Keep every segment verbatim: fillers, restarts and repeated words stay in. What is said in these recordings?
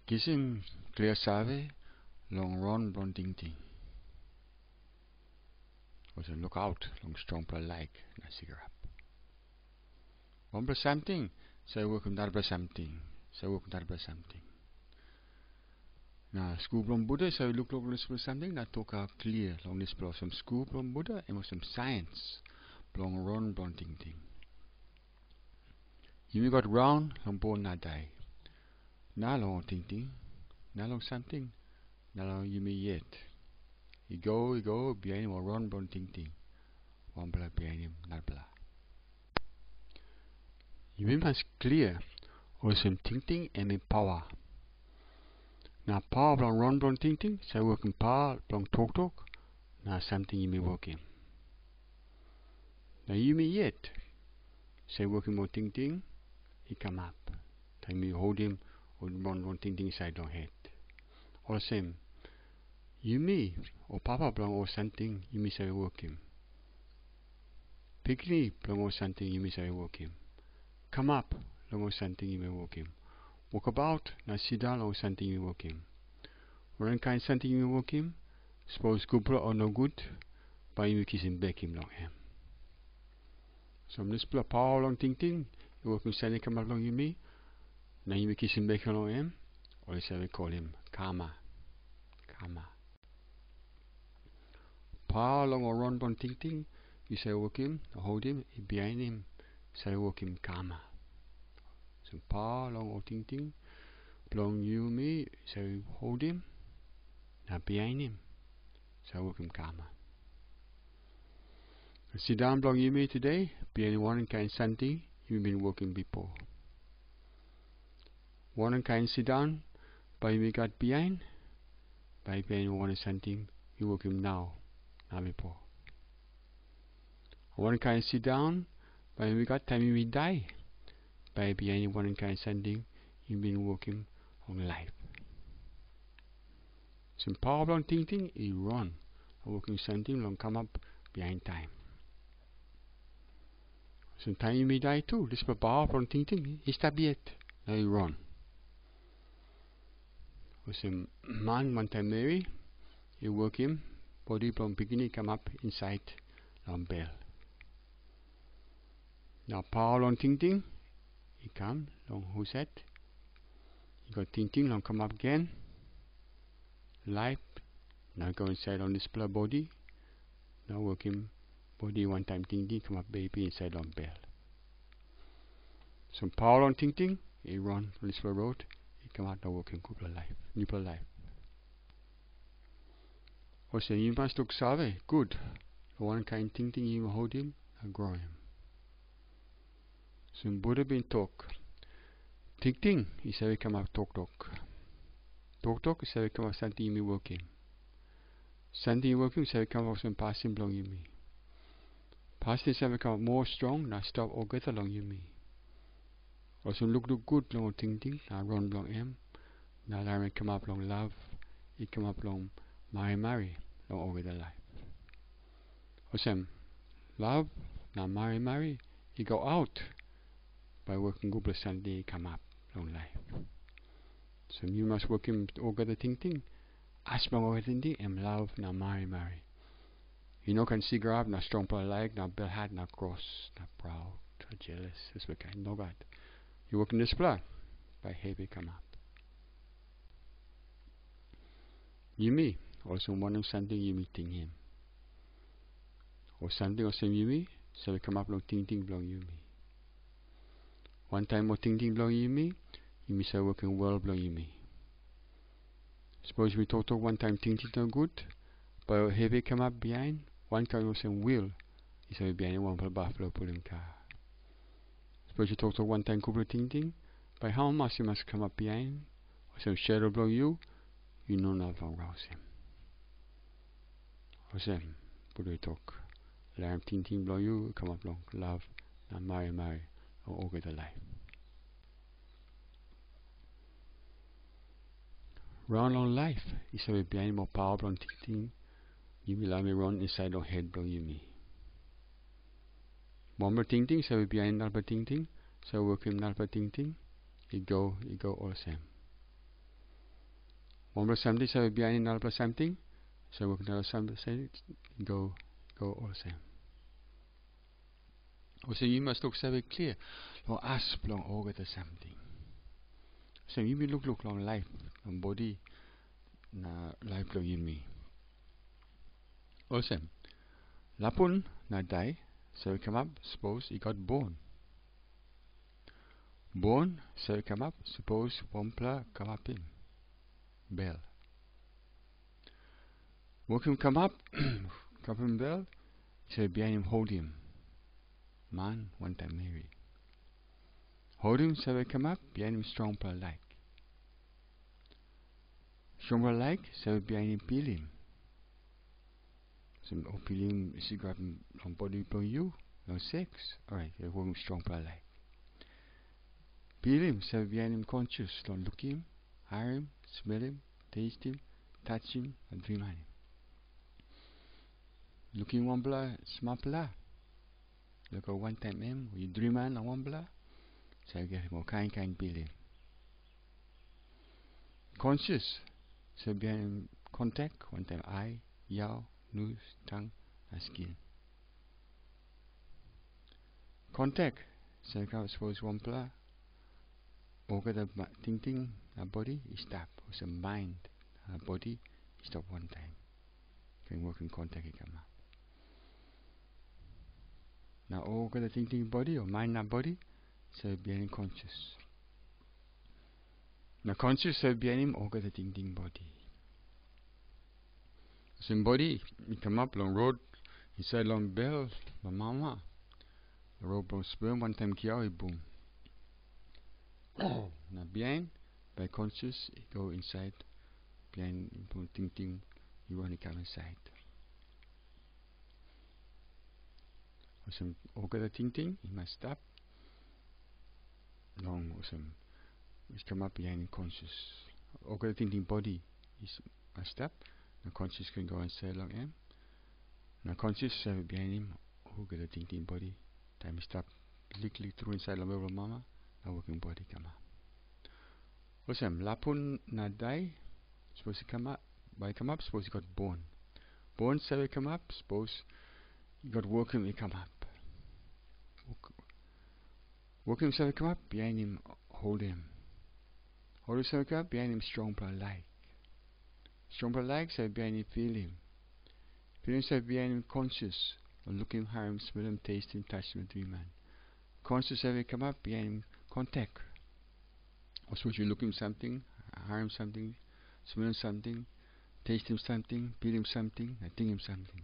Kisim klia save long ron bilong tingting. Olsem lukaut long strongpela laik na sigarap. Wanpela samting save wokim narapela samting, save wokim narapela samting. Na skul bilong Buddha save lukluk long dispela samting na tokaut klia long dispela olsem skul bilong Buddha em olsem sains bilong ron bilong tingting. Yumi gat raun long bon na dai. Na long ol tingting, na long samting, na long yumi yet. I go, i go, bihainim ol ron bilong tingting. Wanpela bihainim narapela. Yumi mas klia, olsem tingting em i pawa. Na pawa bilong ron bilong tingting, save wokim pawa bilong toktok, na samting yumi wokim. Na yumi yet, save wokim ol tingting i kamap, taim yumi holim ol ron bilong tingting insait long het. Olsem, yumi, o papa bilong ol samting yumi save wokim. Pikinini bilong ol samting yumi save wokim. Kamap long ol samting yumi wokim. Wokabaut na sindaun long ol samting yumi wokim. Wanem kain samting yumi wokim, sapos gutpela o nogut, bai yumi kisim bekim long em. So dispela pawa long tingting, i wokim sani kamap long yumi, na yumi kisim bekim long em, ol i save kolim kama. Kama. Pawa long ol ron bilong tingting, yu save wokim, na holim, i bihainim, save wokim kama. So pawa long ol tingting, bilong yumi, save holim, na bihainim, save wokim kama. Sindaun bilong yumi today, bihainim wanem kain samting yumi bin wokim bipo. Wanem kain sindaun bai yumi gat bihain, bai bihainim wanem samting yu wokim nau na bipo. Wanem kain sindaun bai yumi gat taim yumi dai, bai bihainim wanem kain samting yu bin wokim long laip. Olsem pawa bilong tingting i ron, na wokim samting long kamap bihain taim. Olsem taim yumi dai tu, dispela pawa bilong tingting i stap yet, na i ron. Olsem man wantaim meri i wokim bodi bilong pikinini i kamap insait long bel. Na pawa long tingting i kam long husat, i go tingting long kamap gen, laip, na go insait long dispela bodi, na wokim bodi wantaim tingting kamap bebi insait long bel. So pawa long tingting i ron long dispela rot, i kamap na wokim gutpela laip, nupela laip. Olsem yu mas luksave gut long wanem kain tingting yu holim na groim. Olsem Buddha bin tok, tingting i save kamap toktok. Toktok i save kamap samting yumi wokim. Samting yu wokim i save kamap olsem pasin bilong yumi. Pasin i save kamap moa strong na stap olgeta long yumi. Olsem lukluk gut long ol tingting na ron bilong em, na larim i kamap long lav, i kamap long marimari long olgeta laip. Olsem, lav na marimari i go aut, bai wokim gutpela samting i kamap long laip. So yu mas wokim olgeta tingting, as bilong olgeta tingting em lav na marimari. Yu no ken sigarap na strongpela laik na belhat na kros na praut na jeles, dispela kain nogat. Yu wokim dispela, bai hevi kamap. Yumi, olsem wanem samting yumi tingim? O samting olsem yumi save kamap long tingting bilong yumi. Wantaim ol tingting bilong yumi, yumi save wokim wel bilong yumi. Sapos yumi toktok wantaim tingting nogut, bai ol hevi kamap bihain, wankain olsem wil i save bihainim wanpela bafalo pulim kar. Sapos yu toktok wantaim gutpela tingting, bai amamas i mas kamap bihain, olsem shadow bilong yu, yu no inap long rausim. Olsem, Buddha i tok, larim tingting bilong yu i kamap long lav na marimari long olgeta laip. Raun long laip i save bihainim ol pawa bilong tingting yumi larim i ron insait long het bilong yumi. Wanpela tingting save bihainim narapela tingting, save wokim narapela tingting, i go, i go olsem. Wanpela samting save bihainim narapela samting, save wokim narapela samting, go, go olsem. Olsem yu mas luksave klia long as bilong olgeta samting. Olsem yumi lukluk long laip, long bodi, na laip bilong yumi. Olsem, lapun na dai save kamap sapos i gat bon. Bon save kamap sapos wanpela kamapim bel. Wokim kamap, kamapim bel, save bihainim holim, man wantaim meri. Holim save kamap bihainim strongpela laik. Strongpela laik save bihainim pilim. Olsem ol pilim i stap long bodi bilong yu, long seks, orait yu wokim strongpela laik. Pilim save bihainim konsius long lukim, harim, smelim, testim, tasim, na drimanim. Lukim wanpela smatpela, yu go wantaim em, o yu driman long wanpela, save getim ol kain kain pilim. Konsius save bihainim kontak wantaim ai, yau, nus, tang, na skin. Kontak save kamap sapos wanpela olgeta ma-, tingting na bodi i stap, olsem mind na bodi i stap wantaim. Ken wokim kontak i kamap. Na olgeta tingting bodi, o mind na bodi, save bihainim konsius. Na konsius save bihainim olgeta tingting bodi. Olsem bodi i kamap long rot insait long bel bilong mama, rot bilong sperm wantaim kiau i bung. Na bihain, bai konsius i go insait, bihain tingting i wan i kam insait. Olsem, olgeta tingting i mas stap long, olsem, i kamap bihainim konsius. Olgeta tingting bodi i s-, i stap, na konsius ken go insait long em. Na konsius save bihainim olgeta tingting bodi, taim i stap liklik tru insait long bel bilong mama, na wokim bodi i kamap. Olsem, lapun na dai, sapos i kamap, bai i kamap, sapos i gat bon. Bon save kamap, sapos i gat wokim i kamap. Wok-, wokim save kamap, bihainim holim. Holim save kamap, bihainim strongpela laik. Strongpela laik save bihainim pilim. Pilim save bihainim konsius, o lukim, harim, smelim, testim, tasim, na driman. Konsius save kamap bihainim kontak. Olsem yu lukim samting, harim samting, smelim samting, testim samting, pilim samting, na tingim samting.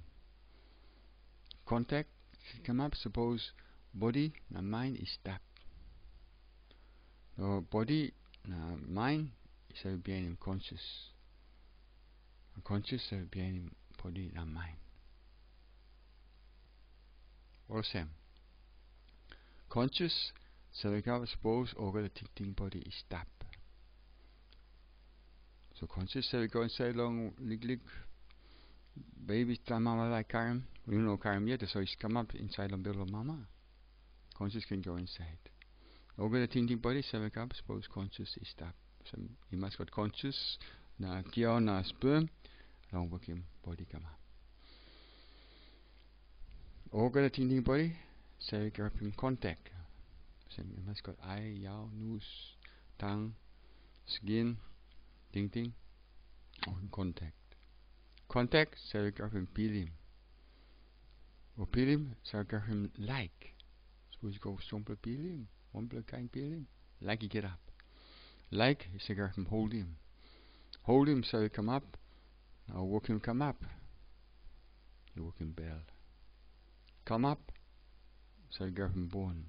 Kontak i kamap sapos bodi na mind i stap. No, bodi na mind i save bihainim konsius. Konsius save bihainim bodi na mind. Olsem, konsius save kamap sapos olgeta tingting bodi i stap. So konsius save go insait long liklik bebi taim mama laik karim, yu no karim yet, so i kamap insait long bel bilong mama. Konsius ken go insait. Olgeta tingting bodi save kamap sapos konsius i stap. So i mas gat konsius na kiau na sperm long wokim bodi kamap. Olgeta tingting bodi save kirapim kontak. Olsem, i mas gat ai, yau, nus, tang, skin, tingting, o kontak. Kontak save kirapim pilim. O pilim save kirapim laik. Sapos i go strongpela pilim, wanpela kain pilim, laik i kirap. Laik i save kirapim holim. Holim save kamap, na wokim kamap, i wokim bel. Kamap save kirapim bon.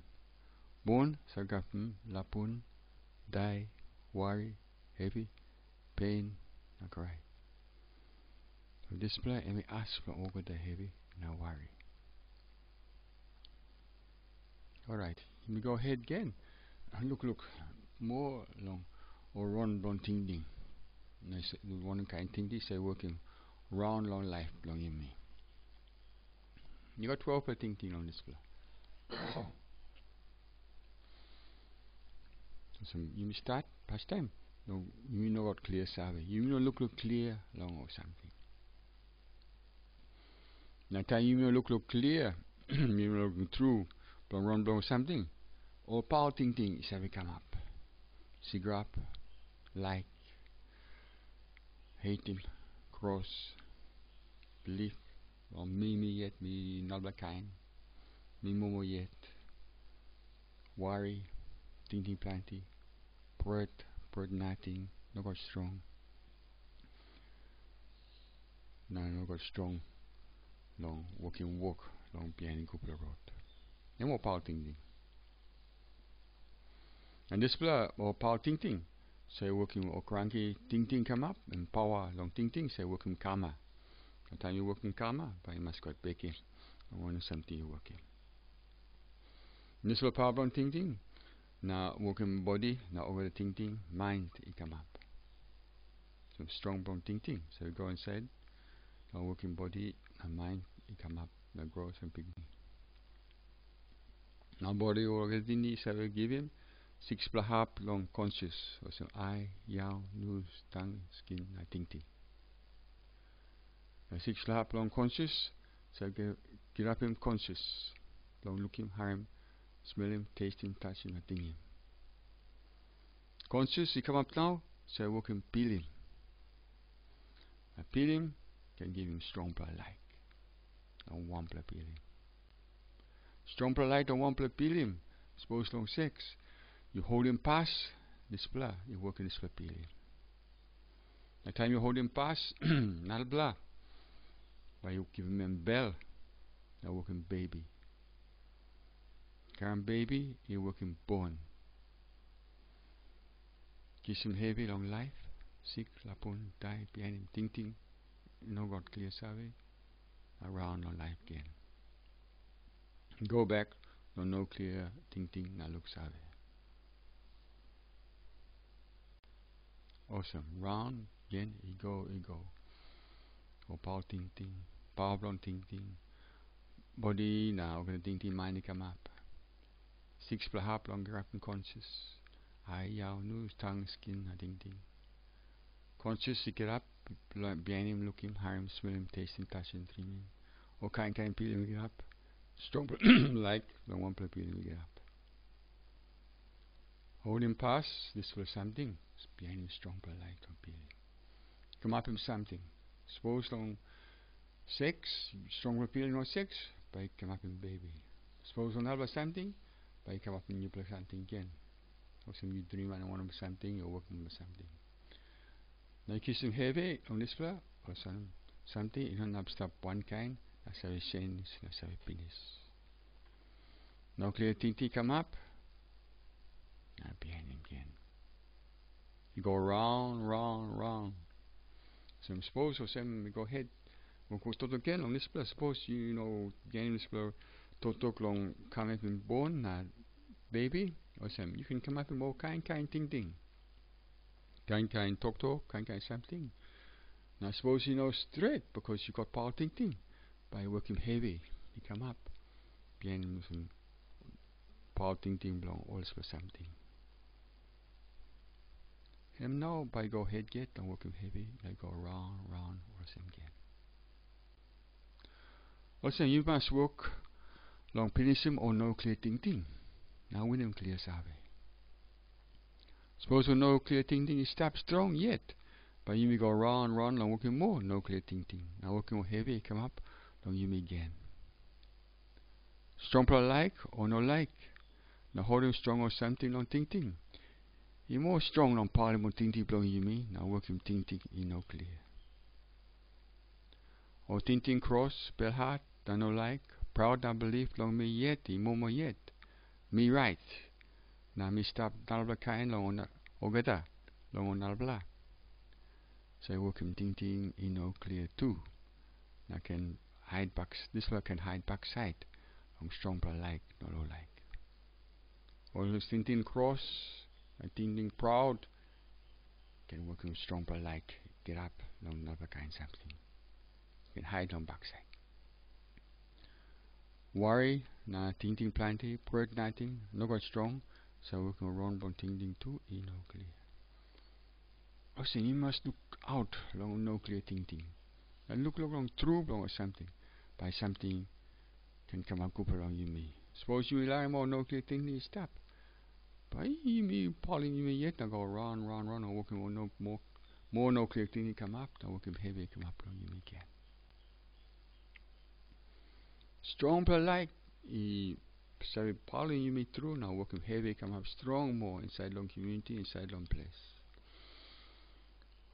Bon save kirapim lapun, dai, wari, hevi, pein, na krai. So dispela em i as bilong olgeta hevi na wari. Orait, yumi go ahead gen. Lukluk moa long ol ron bilong tingting. Na wanem kain tingting save wokim raun long laip bilong yumi. I gat twelvpela tingting long dispela. Olsem, yumi stat pastaim. Long yumi no gat klia save. Yumi no lukluk klia long ol samting. Na taim yumi no lukluk klia, yumi no lukluk tru, bilong ron bilong samting, ol paul tingting i save kamap. Sigrap, laik, heitim, kros, bilip, long mi, mi yet, mi narapela kain, mi momo yet, wari, tingting planti, pret, pret nating, no gat strong, na no gat strong long wokim wok long bihainim gutpela rot. Em ol paul tingting. Na dispela ol paul tingting, so i wokim ol kranki tingting kamap, em pawa long tingting, so i wokim kama. Na taim yu wokim kama, bai yu mas gat bekim long wanem samting yu wokim. Dispela pawa bilong tingting, na wokim bodi, na olgeta tingting, mind i kamap. So strong bilong tingting, so i go insait, na wokim bodi, na mind i kamap, na gro olsem pikinini. Na bodi olgeta tingting i save givim, sikspela hap long konsius, olsem ai, yau, nus, tang, skin, na tingting. Na sikspela hap long konsius, save gi-, girapim konsius, long lukim, harim, smelim, testim, tasim, na tingim. Konsius i kamap nau, save wokim pilim. Na pilim, ken givim strongpela laik. Na wanpela pilim. Strongpela laik na wanpela pilim, sapos long seks, yu holim pas, dispela, yu wokim dispela pilim. Na taim yu holim pas, narapela, bai yu givim em bel, na wokim bebi. Karim bebi, yu wokim bon. Kisim hevi long laip, sik, lapun, dai, bihainim tingting, no gat klia save, na raun long laip gen. Go bek long no klia tingting na luksave. Olsem, raun gen i go, i go. O paul tingting, paul bilong tingting, bodi na olgeta tingting main i kamap. Sikspela hap long girapim konsius, ai, yau, nus, tang, skin na tingting. Konsius i kirap, bihainim lukim, harim, smelim, testim, tasim, dringim. Ol kain kain pilim i kirap. Strongpela laik long wanpela pilim i kirap. Holim pas dispela samting, bihainim strongpela laik long pilim. Kamapim samting. Sapos long seks, strongpela pilim long seks, bai kamapim bebi. Sapos long narapela samting, bai kamapim nupela samting gen. Olsem yu dring wanem wanem samting, o wokim samting. Na yu kisim hevi long dispela, olsem samting i no inap stap wankain, na save senis, na save pinis. Na klia tingting i kamap, na bihainim gen. I go raun, raun, raun. Sem sapos olsem i go het, go go toktok gen long dispela, sapos yu no bihainim dispela toktok long kamapim bon na bebi, olsem yu ken kamapim ol kain kain tingting. Kain kain toktok, kain kain samting. Na sapos yu no stret, bikos yu gat paul tingting, bai wokim hevi i kamap. Bihainim olsem paul tingting bilong ol dispela samting. Em nau bai i go het yet long wokim hevi, na i go raun, raun, olsem gen. Olsem, yu mas wok long pinisim ol no klia tingting, na winim klia save. Sapos ol no klia tingting i stap strong yet, bai yumi go raun, raun long wokim moa no klia tingting, na wokim ol hevi i kamap long yumi gen. Strongpela laik o no laik, na holim strong ol samting long tingting, i moa strong long paulim ol tingting bilong yumi na wokim tingting i no klia. Ol tingting kros, belhat, na no laik, praut na bilip long mi yet i momo yet. Mi rait, na mi stap narapela kain long ol na-, olgeta, long ol narapela. So i wokim tingting i no klia tu, na ken hait bak, dispela ken hait baksait long strongpela laik na lo laik. Ol tingting kros na tingting praut ken wokim strongpela laik i kirap long narapela kain samting. Ken hait long baksait. Wari na tingting planti, pret nating, no gat strong, so wokim rong bilong tingting tu i no klia. Olsem, yu mas lukaut long nuklia tingting. Na lukluk long tru bilong ol samting, bai samting ken kamap gutpela long yumi. Sapos yumi larim ol nuklia tingting i stap, bai yumi paulim yumi yet na go raun, raun, raun, na wokim ol no, mo-, moa nuklia tingting i kamap, na wokim hevi i kamap long yumi gen. Strongpela laik i save paulim yumi tru na wokim hevi i kamap strong moa insait long komuniti, insait long ples.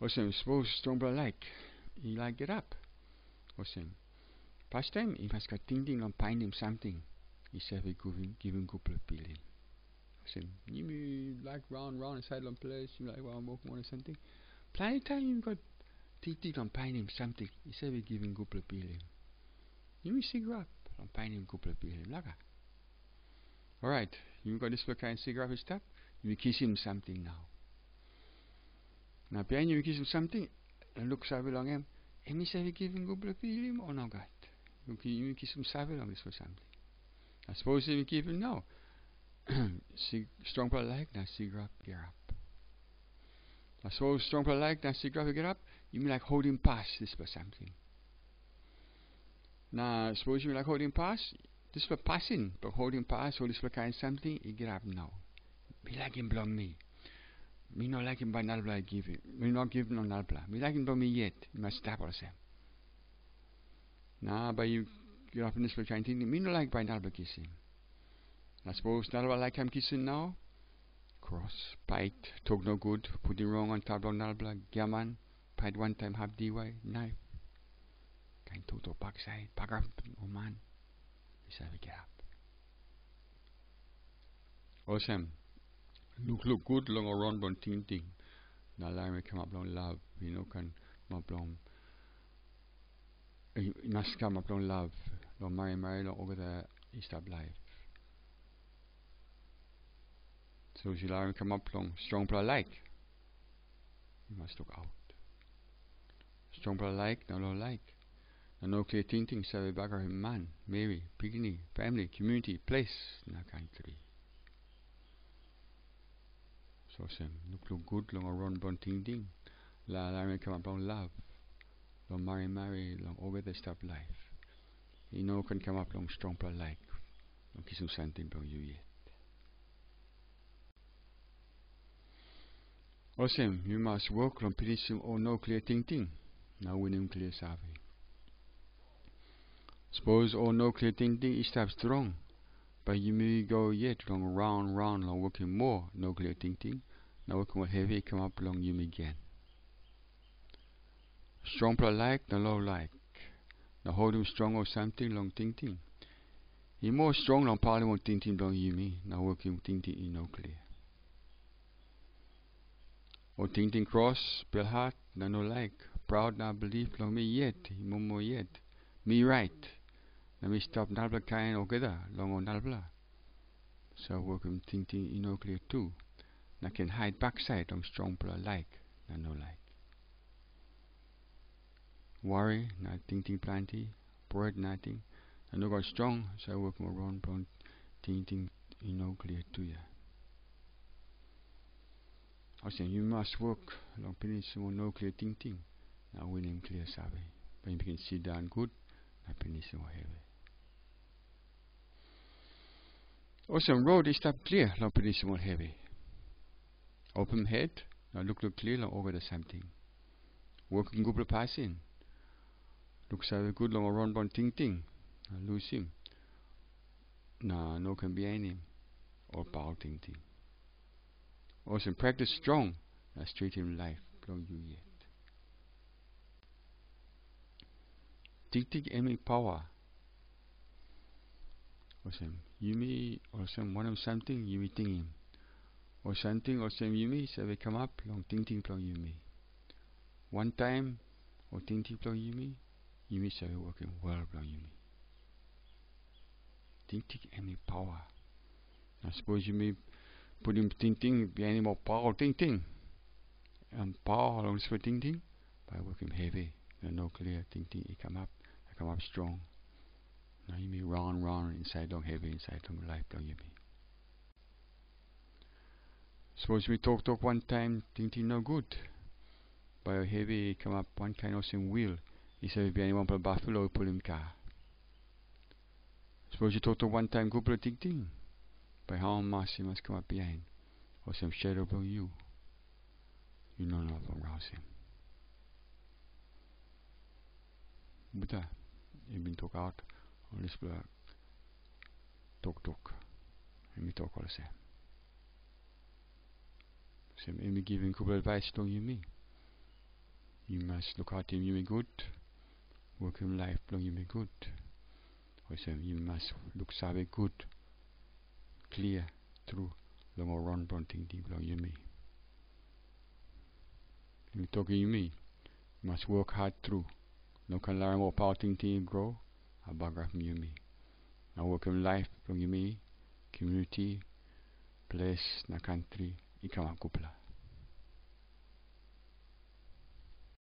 Olsem, sapos strongpela laik i laik girap, olsem, pastaim i mas gat tingting long painim samting i save givim, givim gutpela pilim. Olsem, yumi laik raun, raun insait long ples, yumi laik raun wok moa na samting. Planti taim yumi gat tingting long painim samting i save givim gutpela pilim. Yumi sigrap long painim gutpela pilim, laga. Orait, yumi gat dispela kain sigrap i stap, yumi kisim samting nau. Na bihain yumi kisim samting, na luksave long em, em i save givim gutpela pilim o nogat. Yumi ki-, yumi kisim save long dispela samting. Na sapos yumi givim nau, sig-, strongpela laik na sigrap girap. Na sapos strongpela laik na sigrap i girap, yumi laik holim pas dispela samting. Na sapos yumi laik holim pas, dispela pasin bilong holim pas, ol dispela kain samting i girap nau. Mi laikim bilong mi. Mi no laikim bai narapela i givim. Mi no givim long narapela. Mi laikim bilong mi yet, i mas stap olsem. Na bai yu girapim dispela kain tingting, mi no laik bai narapela kisim. Na sapos narapela laik kam kisim nau, kros, pait, tok nogut, putim rong antap long narapela, giaman, pait wantaim hap diwai, naip, kain toto baksait, bagarapim ol man i save girap. Olsem, lukluk gut long ol rong bilong tingting, na larim i kamap long lav, i no ken kamap long, i mas kamap long lav, long marimari, long olgeta i stap laip. So yu larim i kamap long strongpela laik, yu mas lukaut. Strongpela laik na lo laik, na no klia tingting save bagarapim man, meri, pikinini, famili, komuniti, ples, na kantri. So olsem, lukluk gut long ol rong bilong tingting, la larim i kamap long lav, long marimari, long olgeta i stap laip. I no ken kamap long strongpela laik, long kisim samting bilong yu yet. Olsem, yu mas wok long pinisim ol no klia tingting, na winim klia save. Sapos ol no klia tingting i stap strong, bai yumi go yet long raun raun long wokim moa no klia tingting, na wokim ol hevi i kamap long yumi gen. Strongpela laik na lo laik, na holim strong ol samting long tingting, i moa strong long paulim ol tingting bilong yumi na wokim tingting i no klia. Ol tingting kros, belhat, na no laik, praut na bilip long mi yet, i moa moa yet, mi rait, na mi stap narapela kain olgeta long ol narapela. So wokim tingting i no klia tu, na ken hait baksait long strongpela laik na no laik. Wari na tingting planti, pret nating, na no gat strong, so wokim ol rong bilong tingting i no klia tu ya. Olsem, yu mas wok long pinisim ol no klia tingting, na winim klia save, bai yu ken sindaun gut na pinisim ol hevi. Olsem, rot i stap klia long pinisim ol hevi. Opim het, na lukluk klia long olgeta samting. Wokim gutpela pasin. Luksave gut long ol rong bilong tingting, na lusim, na no ken bihainim ol paul tingting. Olsem, praktis strong, na stretim laip bilong yu yet. Tingting em i pawa. Olsem, yumi, olsem, wanem samting yumi tingim, ol samting olsem yumi save kamap long tingting bilong yumi. Wantaim ol tingting bilong yumi, yumi save wokim wel bilong yumi. Tingting em i pawa. Na sapos yumi putim tingting bihainim ol paul tingting, em pawa long dispela tingting, bai wokim hevi, na no klia tingting i kamap, i kamap strong. Na yumi raun raun insait long hevi, insait long laip bilong yumi. Sapos yumi toktok wantaim tingting nogut, Bai ol hevi i kamap wankain olsem wil i save bihainim wanpela bafelo i pulim kar. Sapos yu toktok wantaim gutpela tingting, bai hamas i mas kamap bihain, olsem shadow bilong yu, yu no inap long rausim. Buta i bin tokaut ol dispela toktok. Em i tok olsem, olsem em i givim gutpela advais long yumi. Yu mas lukautim yumi gut, wokim laip bilong yumi gut. Olsem yu mas luksave gut, klia tru long ol rong bilong tingting bilong yumi. Em i tokim yumi mas wok hat tru, no ken larim ol paul tingting i gro na bagarapim yumi, na wokim laip bilong yumi, komuniti, ples na kantri i kamap gutpela.